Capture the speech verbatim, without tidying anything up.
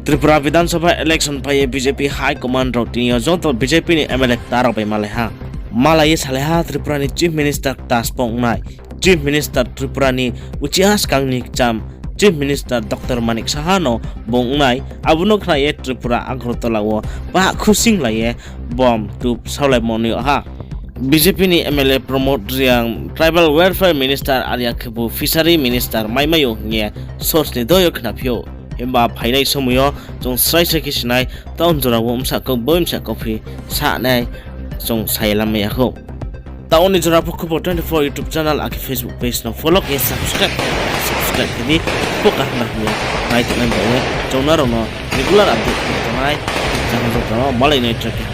Tripura Bidhan Sabha election phai ye B J P high command rao tini yo joto B J P ni M L A kta rao bai malai ha. Malai ye salai ha Tripura ni Chief Minister kta sbo ong nai. Chief Minister Tripura ni uchih ha skang ni kcham Chief Minister Doctor Manik Saha no bung ong nai, abo no khna ye Tripura Agartala wo pah khusinglai ye bom tup saolaimo ni ha. B J P ni M L A Pramod Reang, Tribal Welfare Minister are ya khebu Fishery Minister maimai ou hing ye source ni doi yo khnaphi ou. Himba phainai somoi yo chung srai srai khe sinai, taoh ni jora wo bsa kau boi bsa kauphi sanai chung sa ye lamai ya khou. Taoh ni jora pho Khubor twenty-four YouTube channel akhe Facebook page no follow khe subscribe, subscribe khe di, pho kaham na hing ye nai tongnai bai ye chung nrao no regular update khe tongnai, channel rao no malai nai track khe